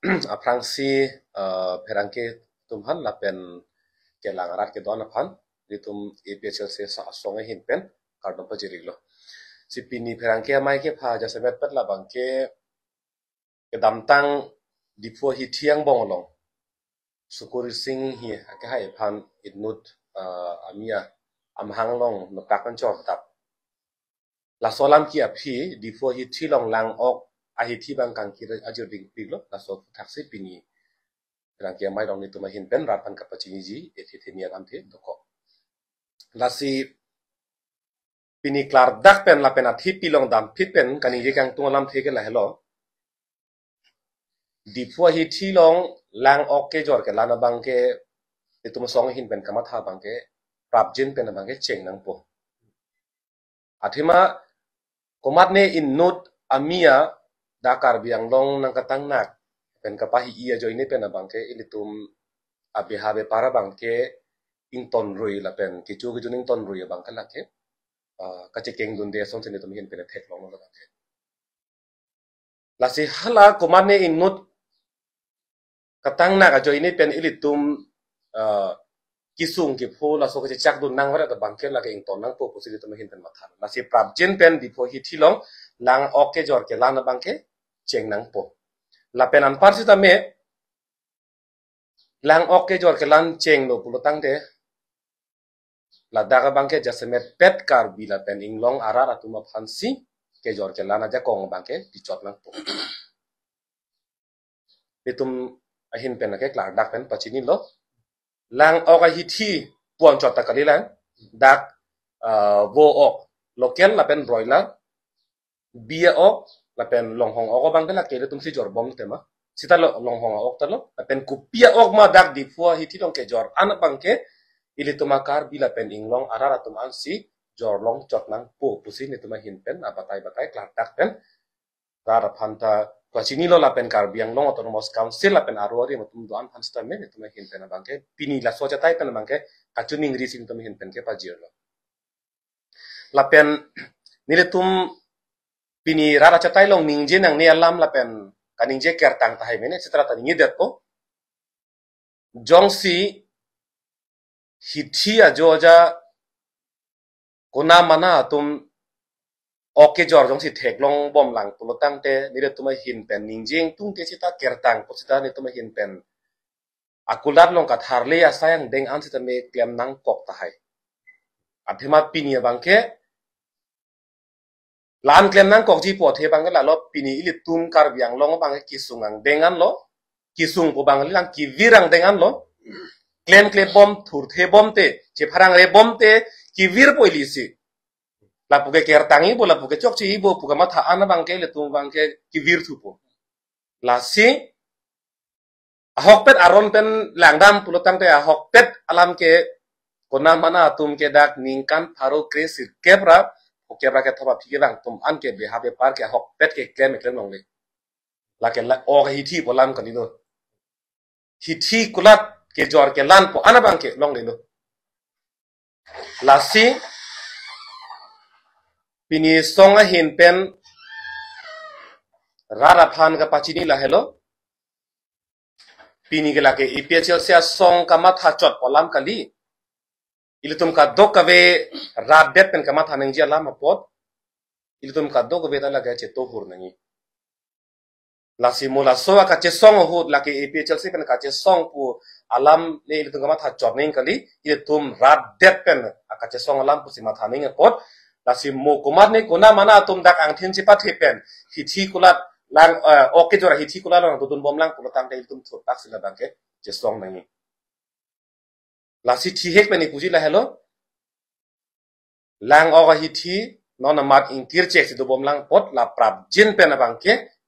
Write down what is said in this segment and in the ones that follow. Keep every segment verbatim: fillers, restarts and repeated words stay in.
aphrangsi, eh, pherangke atum aphan lapen kelang arat kedo-an aphan, ilitum A P H L C asong ahin pen kardom pajir-iklo. Si pini pherangke amei kepha jasemet pet labangke kedamtang Diphu ahithi angbong along Sukur Sing hi akehai aphan inut, eh, amia amahang along noktak anchor tap. Laso alam ke aphi Diphu ahithi along lang-ok ahithi abang kangkir ajir dingpiklo, laso aphuthak si pini pherangke amei along nelitum ahin pen rat aphan kapachiniji, ethe theni alamthe dokok. Lasi pini klardak pen lapen athepi along damphit pen kaningje kangtung alamthe ke lahelo. Diphu ahithi along lang-ok kejor kelan abangke, itum asong ahin pen kamatha abangke, prapjin pen abangke cheng nangpo. Athema komatne inut amia dak Karbi Anglong nangkatangnak pen kapahi-i ajoine pen abangke ilitum abeha bepar abangke ingtonrui lapen kecho kejun ingtonrui abangke lake, ah, kachekeng dunde asonsi nelitum ahin pen theklonglo abangke. Lasi hala komatne inut katangnak ajoine pen ilitum, ah, kesung kepho laso kachechak dun nangvara abangke lake ington nangpo pusi nelitum ahin pen matha. Lasi prapjin pen Diphu ahithi along lang-ok kejor kelan abangke cheng nangpo. Lapen anpar sitame lang-ok kejor kelan chenglo pulo tangte, ladak abangke jasemet pet Karbi lapen inglong arat atum aphansi kejor kelan ajakong abangke pichot nangpo. Itum ahin pen ke klardak pen pachinilo. Lang-ok ahithi pu anchot ta kalilang, dak, ah, vo-ok, local lapen broiler, bi a-ok lapen longhong a-ok abangke lake ilitum si jorbom tema. Sita lo longhong a-ok ta lo, lapen kopi a-ok ma dak Diphu ahithi along kejor an abangke ilitum a-Karbi lapen inglong arat atum ansi jorlong chot nangpo pusi nelitum ahin pen abatai batai klardak pen rat aphan ta pachinilo lapen Karbi Anglong Autonomous Council lapen aro arim atum do-an aphan sitame nelitum ahin pen abangke pini laso achatai pen abangke kachiningri si nelitum ahin pen kepajirlo. Lapen nelitum pini rat achatai along ningje nangne alam lapen kaningje kertang tahai mene sitra ta ningjedetpo. Jongsi hithi ajo aja kona mana atum ok kejor jongsi theklongbom lang pulo tangte nelitum ahin pen ningje ingtungte sita kertang pu sita nelitum ahin pen akulat along katharle asai angdeng an sitame klem nangkok tahai. Athema pini abangke la-an klem nangkokji pu athe abangke lalo, pini ilitum Karbi Anglong abangke kesung angdeng anlo, kesung pu abang kalilang kevir angdeng anlo, klemklebom thurthebom te, chepharangrebom te, kevirpo ilisi. Lapu ke kertangji pu, lapu ke chokcheji pu kamatha an abangke ilitum abangke kevir thupo. Lasi ahokpet aron pen langdam pulo tangte ahokpet alam ke kona mana atum ke dak ningkan pharo kre sirkep ra phokep ra kethom aphi kevang atum an ke beha bepar ke ahokpet keklem keklem longle. Lake la-ok ahithi pu alam kali do. Hithi kulat kejor kelan pu an abangke longlelo. Lasi pini song ahin pen rat aphan kapachini lahelo. Pini ke lake A P H L C asong kamatha chot pu alam kali. Ilitum kadokave rat det pen kamatha nangji alam apot ilitum kadokave ta lake chetohur nangji. Lasi mo laso akachesong ahut lake A P H L C pen kachesong pu alam ne ilitum kamatha chot nangji kali, ilitum rat det pen akachesong alam pusi matha nangji apot. Lasi mo komatne kona mana atum dak angthin chepathe pen hithi kulat lang, eh, ok kejor ahithi kulat lang dodunbom lang pulo tangte ilitum thurthak si labangke chesong nangji. Lasi thihek pen ipuji lahelo. Lang-ok ahithi non amat ingkir chek si dobom lang apot la prapjin pen abangke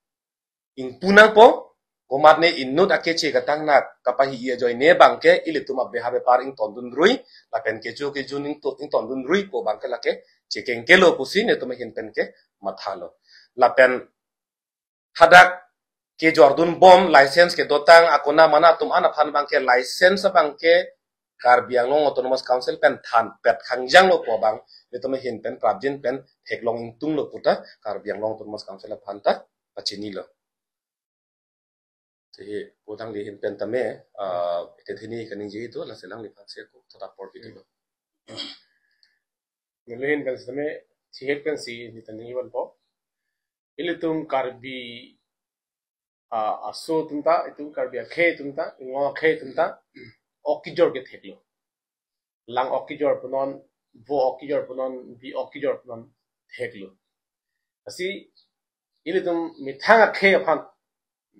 ingpu nangpo, komatne inut akeche katangnak kapahi-i ajoine abangke ilitum abeha bepar ingtondunrui lapen kecho kejun ingto-, ingtondunrui pu abangke lake chekengkelo pusi nelitum ahin pen kemathalo. Lapen hadak kejordunbom license kedotang akona mana atum an aphan abangke license abangke Karbi Anglong Autonomous Council pen thanpet khangjanglo pu abang nelitum ahin pen prapjin pen theklong ingtunglo puta Karbi Anglong Autonomous Council aphan ta pachinilo. Te pudang di hin pen tame, ah, ite thini kaningje itu, lasi alangliphan si ako thot apor pidunlo. Neli hin pen tame, thihek pensi neli ta ningje ponpo. Ilitum Karbi, ah, aso atum ta, itum Karbi akhei atum ta, Inglong akhei atum ta, ok kejor ke theklo. Lang ok kejor punon, vo ok kejor punon, bi ok kejor punon theklo. Lasi ilitum methang akhei aphan,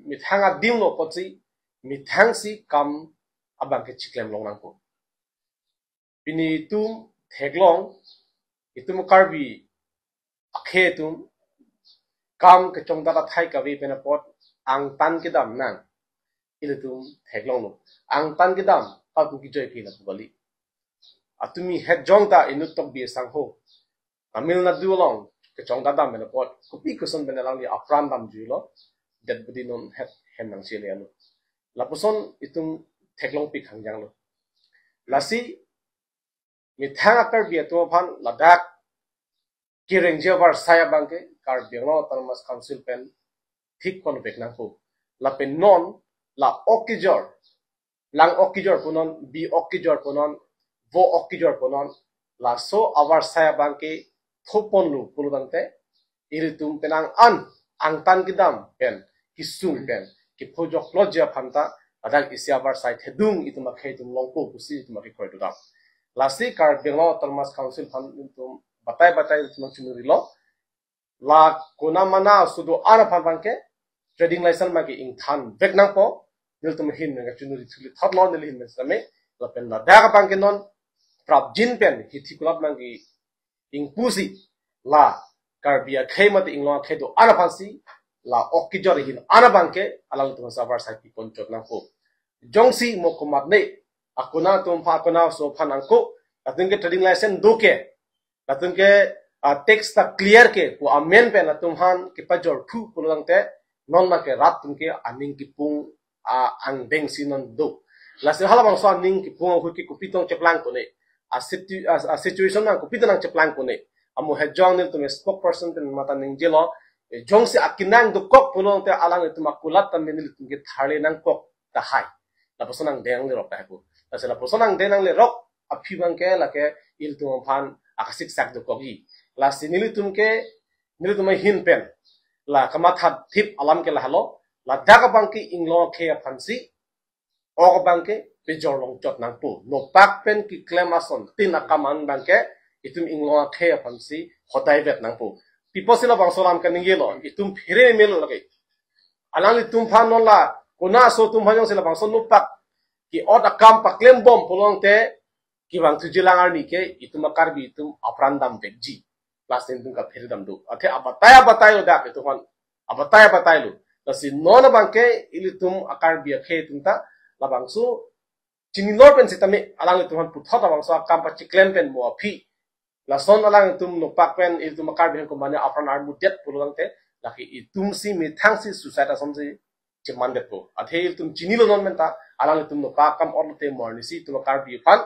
methang adim lo apotsi, methang si kam abang ke chiklem long nangpo. Pini itum theklong, itum Karbi akhei atum kam kechongdat athai kave pen apot angtan kedam nang. Ilitum theklonglo. Angtan kedam, paku kejoi ke lapu kali. Atumi het jong ta inut Tokbi asangho Tamil Nadu along kechongdat dam pen apot, kopi koson pen alangli apran damjuilo, det budi non het hem nangchele alo. Lapuson itum theklongpik hangjanglo. Lasi methang a-Karbi atum aphan ladak kerengji avarsai abang ke Karbi Anglong Autonomous Council pen thik ponvek nangpo. Lapen non la ok kejor, lang ok kejor punon, bi ok kejor punon, vo ok kejor punon, laso avarsai abang ke thoponlo pulo tangte, ilitum penang an angtan kedam pen, kesung pen, kephojoklo ji aphan ta, ladak isi avarsai thedung itum akhei atum longpo pusi itum akhei kroidun dam. Lasi Karbi Anglong Autonomous Council aphan itum batai batai itum nangchingrilo. La konamana aso do-an aphan abang ke trading license abang ke ingthanvek nangpo. Nelitum ahin abang ke chunri thuli thotlo, neli ahin abang same. Lapen ladak abang ke non prapjin pen hithi kulap abang ke ingpusi, la Karbi akhei mate Inglong akhei do-an aphansi, la ok kejor ahin an abang ke alanglitum avarsai piponchot nangpo. Jongsi mo komatne akona atum aphan, akona aso aphan nangkok, latum ke trading license do ke, latum ke, ah, tax ta clear ke pu amen pen latum aphan kepajorthu pulo tangte, non abang ke rat atum ke aning kepung, ah, angdeng si non do. Lasi halabangso aning kepung ahut ke kopi tong cheplang kone, a situ-, a, a situation nang kopi tong nangcheplang kone. Amo het jong nelitum spokesperson pen mata ningjelo, eh, jongsi akinang dokok pulo tangte alanglitum akulat tame nelitum ke tharle nangkok tahai. Lapuson angdeng lerok tahai pu. Lasi lapuson angdeng lerok aphi abang ke lake ilitum aphan akasiksak dokokji. Lasi nelitum ke, nelitum ahin pen la kamathathip alam ke lahelo, ladak abang ke Inglong akhei aphansi ok abang ke pejor longchot nangpo. Nopak pen keklem asontin akam an abang ke itum Inglong akhei aphansi hodaivet nangpo. Pi apotsi labangso alam kaningjelo, itum phere melo lake. Alanglitum aphan non la kona aso atum aphan jongsi labangso nopak ke-ot akam paklembom pulo tangte, kevang thujilang arni ke itum a-Karbi atum apran damvekji. Lasi nelitum kaphere damdo. Athe abatai abatai lo dak itum aphan. Abatai abatai lo. Lasi non abang ke ilitum a-Karbi akhei atum ta labangso chinilo pen sitame alanglitum aphan puthot labangso akam pachiklem pen mo aphi. Lason alanglitum nopak pen ilitum a-Karbi aphan komane apran armudet pulo tangte, lake itumsi methangsi suicide asonsi chemandetpo. Athe ilitum chinilo non pen ta, alanglitum nopak akam otlote mo arnisi itum a-Karbi aphan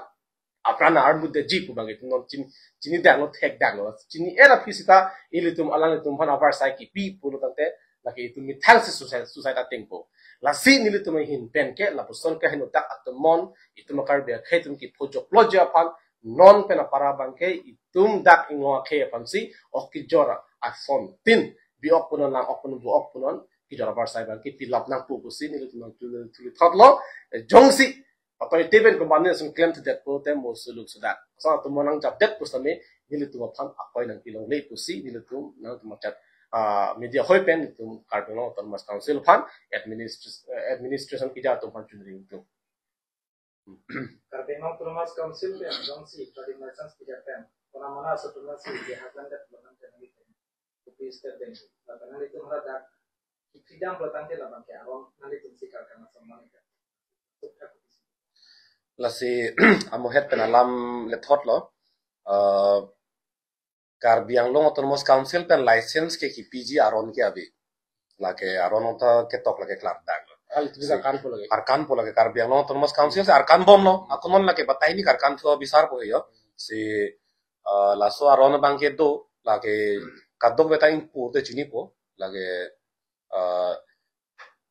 apran armudetji pu abang itum non chin-, chinidaklo, thekdaklo. Chini-et aphi sita ilitum alanglitum aphan avarsai kipi pulo tangte, lake itum methangsi suicide, suicide atengpo. Lasi nelitum ahin pen ke lapuson kaheno dak atum mon, itum a-Karbi akhei atum kephojoklo ji aphan, non pen apara abang ke itum dak Inglong akhei aphansi ok kejor asontin, bi ok punon, lang ok punon, vo ok punon, kejor avarsai abang ke pilap nangpo pusi nelitum nangthu-, thuli thotlo. Eh, jongsi patoi te pen komane ason klemthudetpo te mo suluk sudak. Sa atum mo nangjapdet pusitame nelitum aphan akoi nangpilongle pusi nelitum nangtum ajat, ah, media hoi pen nelitum Karbi Anglong Autonomous Council aphan administra-, eh, administration keja atum aphan chunri nelitum. Karbi Anglong Autonomous Council pen jongsi trading license keja pen konamana aso atum si dia haklan det pulo tangte nelitum kopi step den. Lapen nanglitum hara dak freedom pulo tangte labang ke aron nanglitum si karkan asam mane ke. Lasi amo het pen alam lethotlo. Eh, Karbi Anglong Autonomous Council pen license ke kipiji aron ke ave. Lake aron ongta ketok lake klardaklo. Hal itu juga kan pulo lagi. Arkan pulo lake Karbi Anglong Autonomous Council si arkan bomlo. Ako non lake batai ni karkan thu bisar po yo. Si, eh, laso aron abang ke do lake kadokave ta ingpu te chinipo. Lake, eh,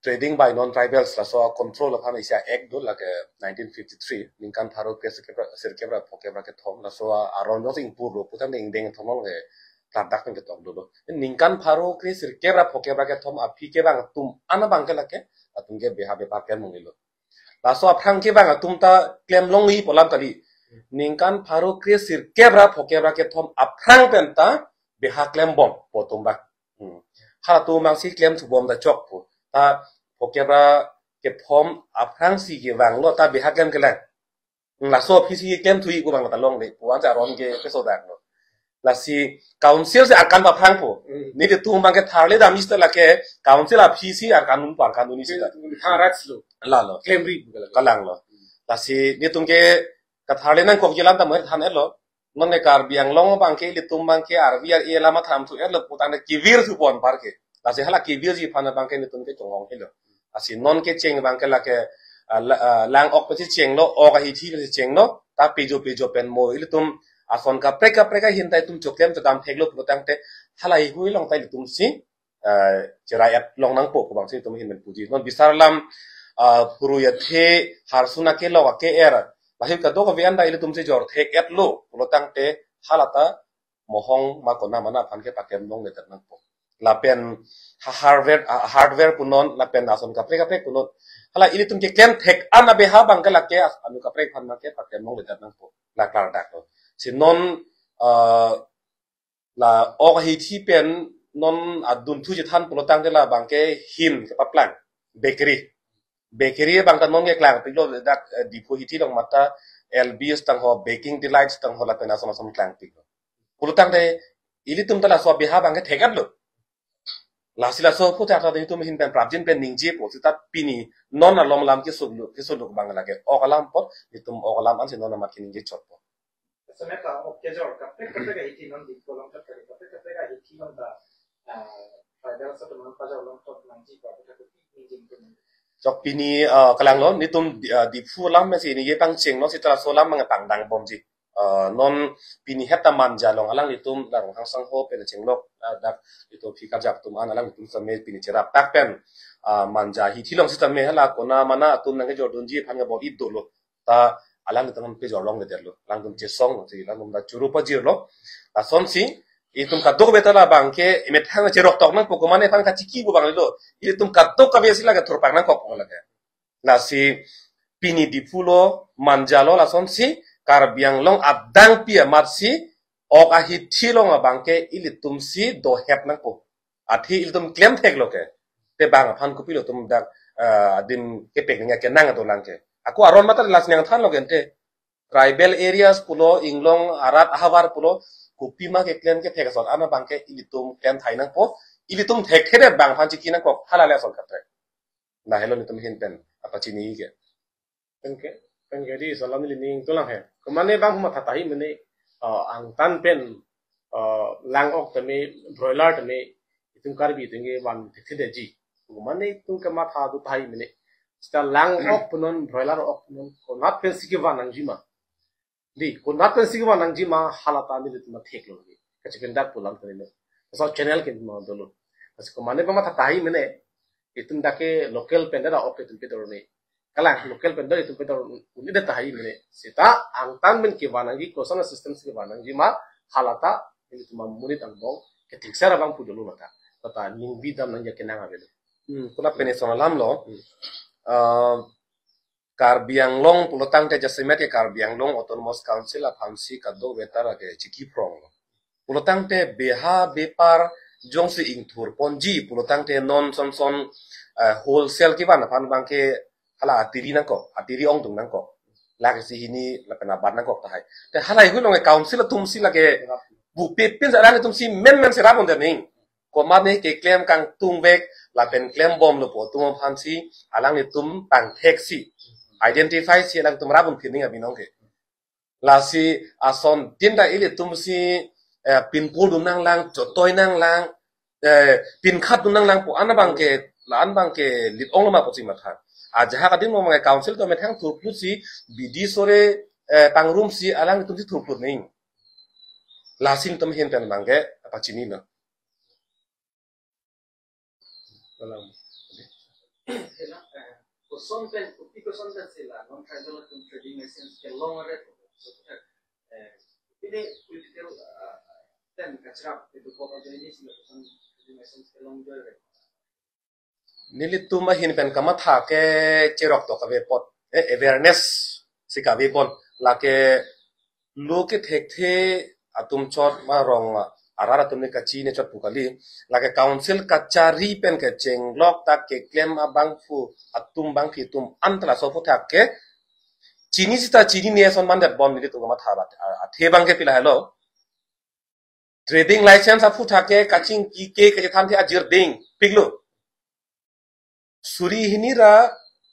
trading by non-tribals laso control aphan isi a-act do lake nineteen fifty-three, ningkan pharo kre sirkep ra, sirkep ra phokep ra kethom, laso aron jongsi ingpurlo putangte ingdeng thomlong ke ladak pen ketok dolo. Ningkan pharo kre sirkep ra phokep ra kethom aphi kevang atum an abang ke lake, latum ke beha bepar klem longlelo. Laso aphrang kevang atum ta klem longji pu alam kali. Ningkan pharo kre sirkep ra phokep ra kethom aphrang pen ta beha klembom pu atum bang. Hmm. Halatum abangsi klem thubom ta chok pu. Ta phokep ra kethom aphrangsi kevanglo ta beha klem kelang. Hmm, laso aphisi klem thu-ik pu abang ta longle pu ansi aron ke peso daklo. Lasi council si arkan paphrang po. Hmm. Nelitum abang ke tharle dam ista lake council aphisi arkan un par kan un isi ta. Tha rights lo. Lalo. Klem ri pu kalang. Kalanglo. Lasi nelitum ke katharle nangkok jilan ta mo than etlo. Non ke Karbi Anglong abang ke ilitum abang ke arvi ar-e alam atham thu etlo putangte kevir thu pon par ke. Lasi hala kevirji aphan abang ke nelitum ke chonghong helo. Lasi non kecheng abang ke lake, ah, la-, ah, lang ok pensi chenglo, ok ahithi pensi chenglo, ta pejo pejo pen mo ilitum ason kaprek kaprek ahin ta itum choklem chodam theklo putangte halahei hui along ta ilitum si, ah, cherai et long nangpo pu abangsi itum ahin pen puji. Non bisar alam, ah, phurui athe harsun akelok ake-er, lahei kadokave an ta ilitum si jor thek etlo pulotangte hala ta mohong ma kona mana aphan ke paklem longledet nangpo. Lapen ha-, hardware, ah, hardware punon, lapen ason kaprek kaprek punon. Hala ilitum keklem thek an abeha abang ke lake as-, anu kaprek aphan abang ke paklem longledet nangpo. La klardak lo. Si non, ah, la ok ahithi pen non adun thu chethan pulotangte la abang ke hin kepaplang. Bakery. Bakery abang ta non ke klangpiklo dak, eh, Diphu hithi along mata L B's tangho, Baking Delights tangho lapen ason ason klangpiklo. Pulotangte ilitum ta laso abeha abang ke thek etlo. Lasi laso aphuthak ta itum ahin pen prapjin pen ningjepo seta pini non alom alam keso lo, keso lo abang lake ok alam apot, itum ok alam ansi non amat keningje chotpo. Semeta ok kejor kaprek kaprek ahithi non Diphu along kaprek kaprek kaprek ahithi non ta, ah, tribal settlement pajor along tot nangji pa kutha kuti ningje tum. Chok pini, ah, kalanglo nelitum Di-, ah, Diphu alam si ningje pangchenglo seta laso alam abang pangdang bomji. Ah, non pini het ta Manja along alanglitum la Ronghang sangho pen chenglok, ah, dak itum phi karjap atum an alanglitum same pini cherap tak pen, ah, Manja hithi along sitame hala kona mana atum nangkejordunji aphan ke bor-i dolo. Ta alanglitum pejor longledetlo. Alangtum chesong si alangtum ta churu pajirlo. Lasonsi itum kadokave ta la abang ke imethang cherok tok nangpo, komatne aphan kachiki pu abang lo. Itum kadokave si lake thurpak nangkok pu lake. Lasi pini Diphu lo, Manja lo, lasonsi Karbi Anglong adang pi amatsi ok ahithi along abang ke ilitum si dohet nangpo. Athe ilitum klem theklo ke. Te bang aphan kopilo itum dak, eh, adim kepek nangji akenang dolang ke. Ako aron mata lasi nangthanlo ke ante. Tribal areas pulo, inglong arat ahavar pulo, kopima keklem kethek asot an abang ke ilitum klem thai nangpo, ilitum thekthedet bang aphan chiki nangkok, hala le ason kaprek. Lahelo nelitum ahin pen apachini ke. Pen ke, pen ke di salam neli ning tulang he. Komatne bang matha tahai mene, ah, angtan pen, ah, lang ok tame, broiler tame, itum Karbi itum ke van thekthedetji. Komatne itum kematha do tahai mene. Seta lang ok punon, broiler ok punon, konat pensi kevan nangji ma. Di, konat pensi kevan nangji ma hala ta nelitum theklo lagi. Kachipendak pu alam tadi lo. Laso channel ke ma dolo. Lasi komatne bang matha tahai mene. Itum dak ke local pen da ok itum pedor ne. Kalang local pen da itum pedor un-edet tahai mene. Seta angtan pen kevan nangji, koson a-system si kevan nangji ma hala ta nelitum amonit angbong kethekser abang pu dolo mata. Tata ningbi dam nangji akenang avelo. Hmm, konat pen eson alam lo. Hmm. Ah, Karbi Anglong pulotangte jasemet ke Karbi Anglong Autonomous Council aphansi kadokave ta lake chiki phronglo. Pulotangte beha bepar jongsi ingthur ponji pulotangte non son son, eh, wholesale kevan aphan abang ke hala atiri nangkok, atiri ongdung nangkok. Lakh isi hini lapen abat nangkok tahai. Te halahei hui along ke council atum si lake bupe pin sa alanglitum si men men si rap un-edet ning. Komatne keklem kangtung vek lapen klem bomlo pu atum aphansi alanglitum pangthek si, identify si alangtum rap un-edet ning abinong ke. Lasi asondin ta ilitum si, eh, pinpul dun nanglang, chotoi nanglang, eh, pinkhat dun nanglang pu an abang ke, la-an abang ke lit onglo ma pusi matha. Ajahak adim lo abang ke council atum methang thurphlut si, bidi sore, eh, pangrum si, alangtum si thurphlut ning. Lasi nelitum ahin pen abang ke apachinilo. Salam. Sila, eh, koson pen, kopi koson pen sila, non tribal atum trading license kelong ret. So, eh, ini political, eh, pen kacharap, itu pokok ini sila koson trading license kelong ret. Nelitum ahin pen kamatha ke cherok to kave apot, eh, awareness si kave pon, lake lo kethekthe atum chot ma rong arat atum ne kachini chot pu kali, lake council kachari pen kechenglok ta keklem abangphu atum bangphi atum an ta laso aphuthak ke chini sita chinine ason mandet bom nelitum kamatha bat, a, athe abang ke pila helo. Trading license aphuthak ke kachingki ke kachethan the ajir ding piklo. Suri hini ra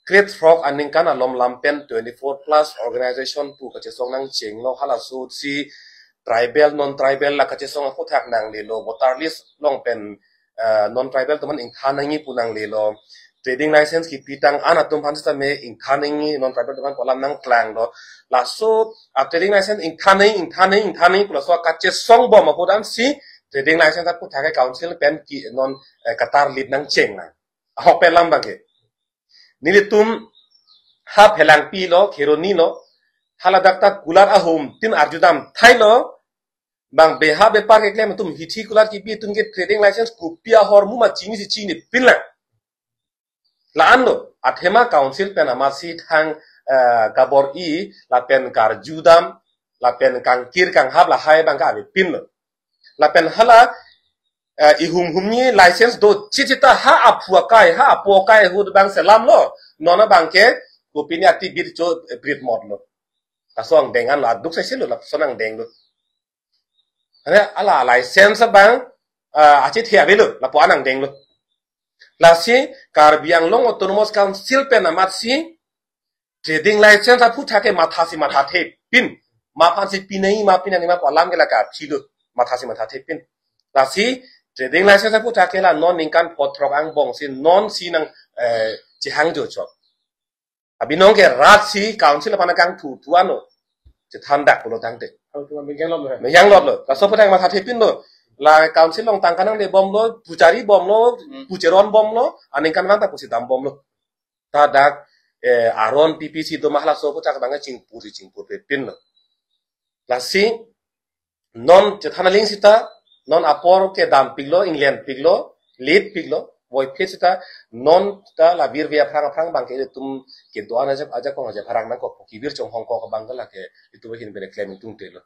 krethrok aningkan alom lam pen twenty-four plus organization pu kachesong nangchenglo, halaso si tribal non tribal la kachesong aphuthak nanglelo, voter list along pen, eh, non tribal atum an ingthan nangji pu nanglelo. Trading license kipitang an atum aphan sitame ingthan nangji, non tribal atum aphan pu alam nangklanglo. Laso a trading license ingthan nangji, ingthan nangji, ingthan nangji pu laso kachesong bom apot an si trading license aphuthak ke council pen ke non, eh, katarlip nangcheng nang. Ahok pen alam abang ke. Nelitum ha Phelangpi lo, Kheroni lo, haladak ta kulat ahum tin arjudam thailo, bang beha bepar keklem atum hithi kulat kipi atum ke trading license kopi ahormu ma chinisi chinipin lang. La-an lo, athema council pen amatsi thang, eh, kabor-i, lapen karjudam, lapen kangkir kanghap lahai abang ke avepin lo. Lapen hala, eh, ihum humni license do chichita ha aphu akai, ha apo akai ahut abang selam lo. Non abang ke, kopine ati bit cho, eh, brit mot lo. Laso angdeng an lo, aduk sesi lo, laso angdeng lo. Ane ala license abang, ah, achethe avelo, lapu-an angdeng lo. Lasi Karbi Anglong Autonomous Council pen amatsi trading license aphuthak ke mathasi mathathepin. Ma aphansi pinai, ma pinai, ma pu alam ke lake aphi lo, mathasi mathathepin. Lasi trading license aphuthak ke la non ningkan pho throk angbong si non si nang, eh, chehangjo chok. Abinong ke rat si council aphan kangthu thu ano. Chethan dak pulo tangte. Council mengyanglot lo. Mengyanglot lo. Laso aphuthak mathathepin lo. La council along tangka nangle bomlo, puchari bomlo, Hmm. pucheron bomlo, aningkanvang ta pusi dam bomlo. Ta dak, eh, aron P P C do ma halaso aphuthak abang chingpur si chingpurpepin lo. Lasi non chethan aling sita, non apor ke dampiklo, inglenpiklo, letpiklo, voiphit sita, non ta la virve aphrang aphrang abang ke ilitum kedo-an ajak, ajakong ajak aphrang nangkok, kevir chonghong kok abang ke lake itum ahin pen klem ingtungte lo.